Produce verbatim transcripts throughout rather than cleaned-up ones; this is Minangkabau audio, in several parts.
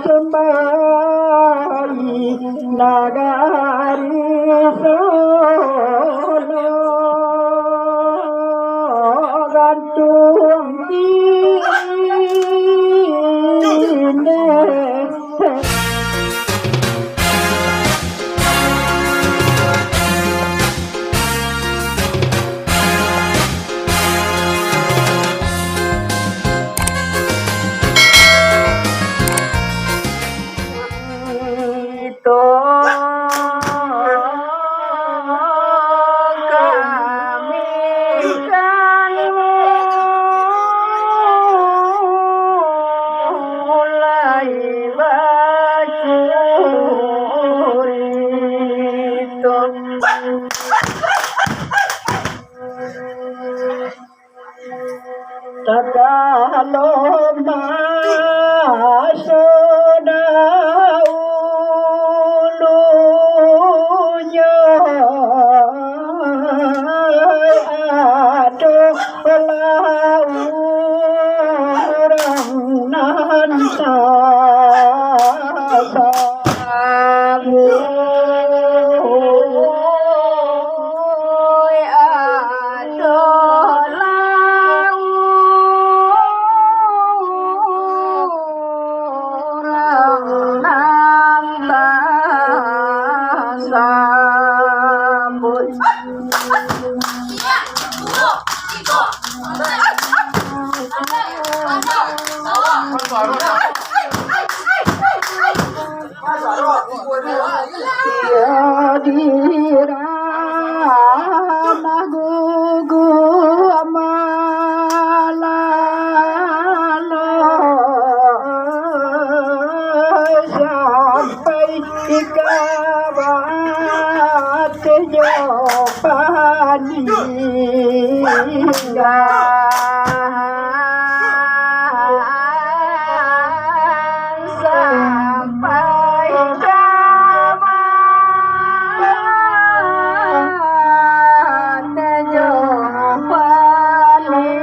Tumbai nagari Solo gantung indah. Itu kami kan mulai bacurito. Takalo maso daulunyo, ado lah urang nan sasa. Sampai ka batejo paninggan. Sampai ka batejo paninggan.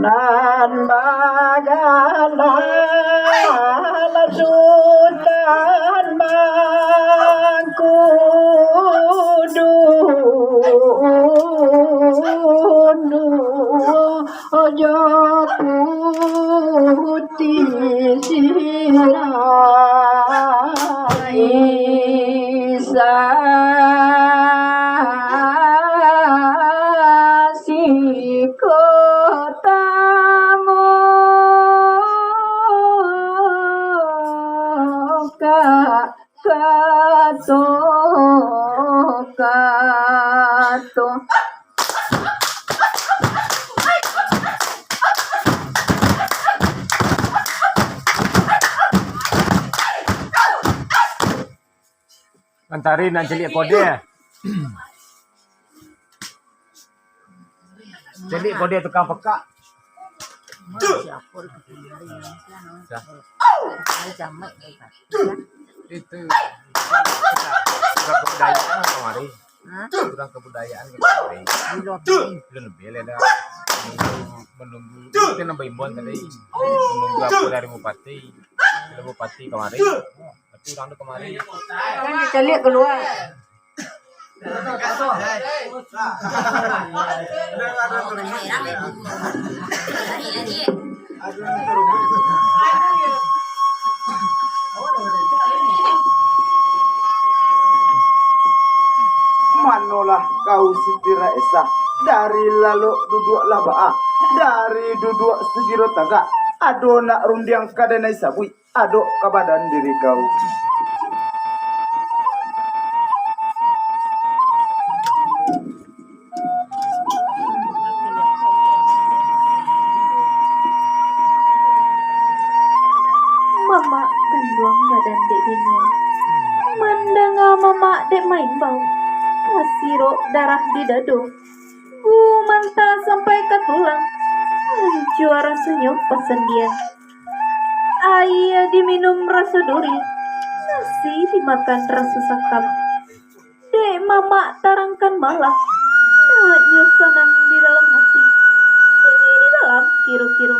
Nan bagalah Sutan Mangkudun. Ojo putih sirah Isa siko tamu ka kato, kato. Mantari nan caliak kode. Jadi, kode tukang pekak. Itu. Kurang kebudayaan kamari. Hah? Kurang kebudayaan kamari. Belum. Belum lebih lah dah. Menunggu, menunggu. Itu nambah imbauan tadi. Menunggu apa dari bupati. Dari bupati kamari. Tapi urang tu kamari. Kan dicaliak kalua. Manolah kau Siti Raisah, dari lalok duduaklah baa, dari duduak sugiro tagak, ado nak rundiang ka danai sabuik. Adok ka badan diri kau. Mamak kanduang badan dek binian. Mandanga mamak dek maimbau, tasirok darah di dado. Gumanta sampai ka tulang, Ancua rasonyo pasandian. Aia diminum raso duri, nasi dimakan raso sakam. Dek mamak tarangkan malah, naknyo sanang di dalam hati, sunyi di dalam kiro-kiro.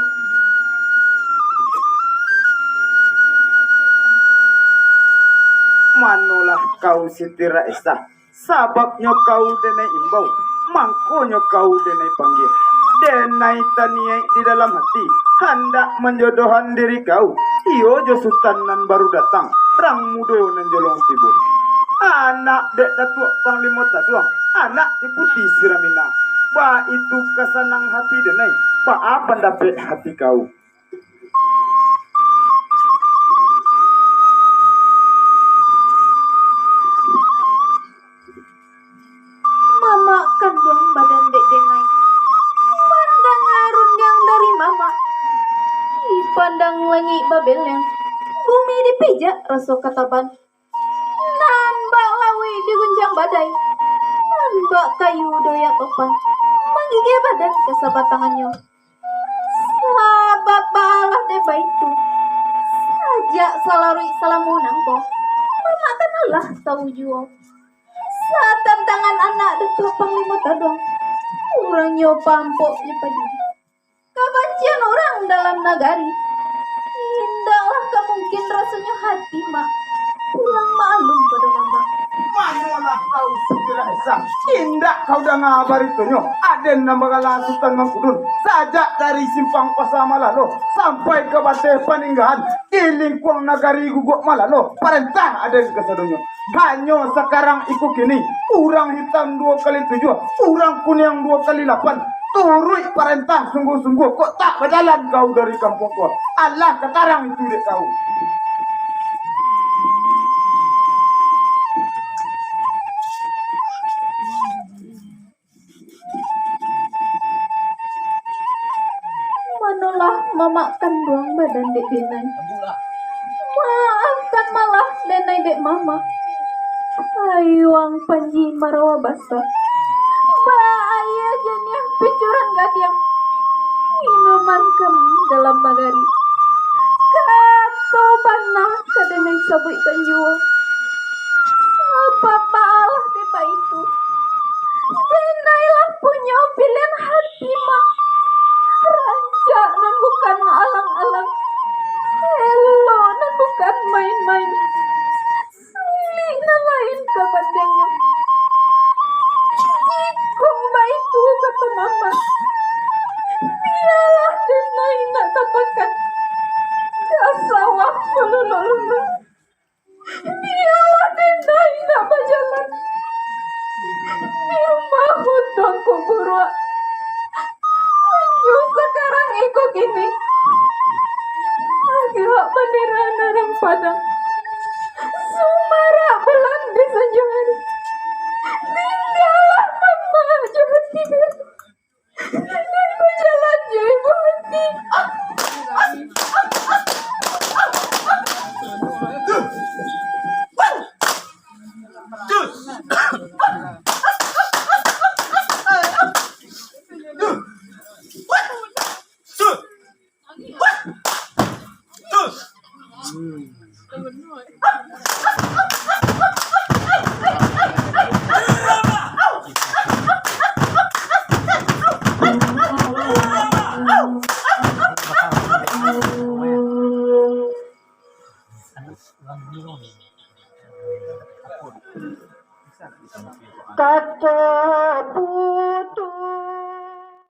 Manolah kau, Siti Raisah, sababnyo kau denai imbau, mangkonyo kau denai panggia. Denai taniaik di dalam hati, handak manjodohan diri kau, iyo jo Sutan nan baru datang, rang mudo nan jolong tibo. Anak dek Datuak Panglimo Taduang, anak dek Puti Siramina. Baitu ka sanang hati denai, baa pandapek hati kau? Mamak kanduang badan dek denai, mandanga rundiang dari mamak, dipandang langik babeleng, bumi dipijak raso kataban. Nan bak lauik digunjang badai, nan bak kayu doyak topan, manggigeh badan ka sabatangannyo. Sabab baalah dek baitu, sajak salaruik salamo nangko, mamak kan alah tau juo. Satantangan anak Datuak Panglimo Taduang, urangnyo pampok jo padi. Kabancian urang dalam nagari, indaklah ka mungkin rasonyo hati, Mak, pulang maklum pado mamak. Manolah kau, Siti Raisah, indak kau danga baritonyo, aden nan bagala Sutan Mangkudun, sajak dari Simpang Pasa Malalo sampai ka Bateh Paninggahan, di lingkuang nagari Guguak Malalo, parentah aden kasadonyo. Hanyo sakarang iko kini, urang hitam duo kali tujuah, urang kuniang duo kali lapan. Turuik parentah sungguah-sungguah, kok tak bajalan kau dari kampuang ko? Alah katarang itu dek kau. Manolah mamak kanduang badan dek denai. Maafkan malah denai dek mamak. Ayuang Panji Marawa Basa, baaia janiah picuran gadiang, minuman kami dalam nagari. Kato bana ka denai sabuikkan juo. Apo baalah dek baitu? Denai lah punyo pilihan hati, Mak. Rancak nan bukan alang-alang, elok nan bukan main-main, sulik nan lain ka bandiangnyo. Jikok baitu kato mamak, bialah denai nak tapakan ka sawah baluluk-luluk. Bialah denai nak bajalan di rumah untuang kuburuak. Nyo sakarang iko kini, agak bandera nan padang, sumarak bulan di sanjo hari. Tinggalah mamak jo hati biak. Bajalan jo ibo hati. Kato putuih.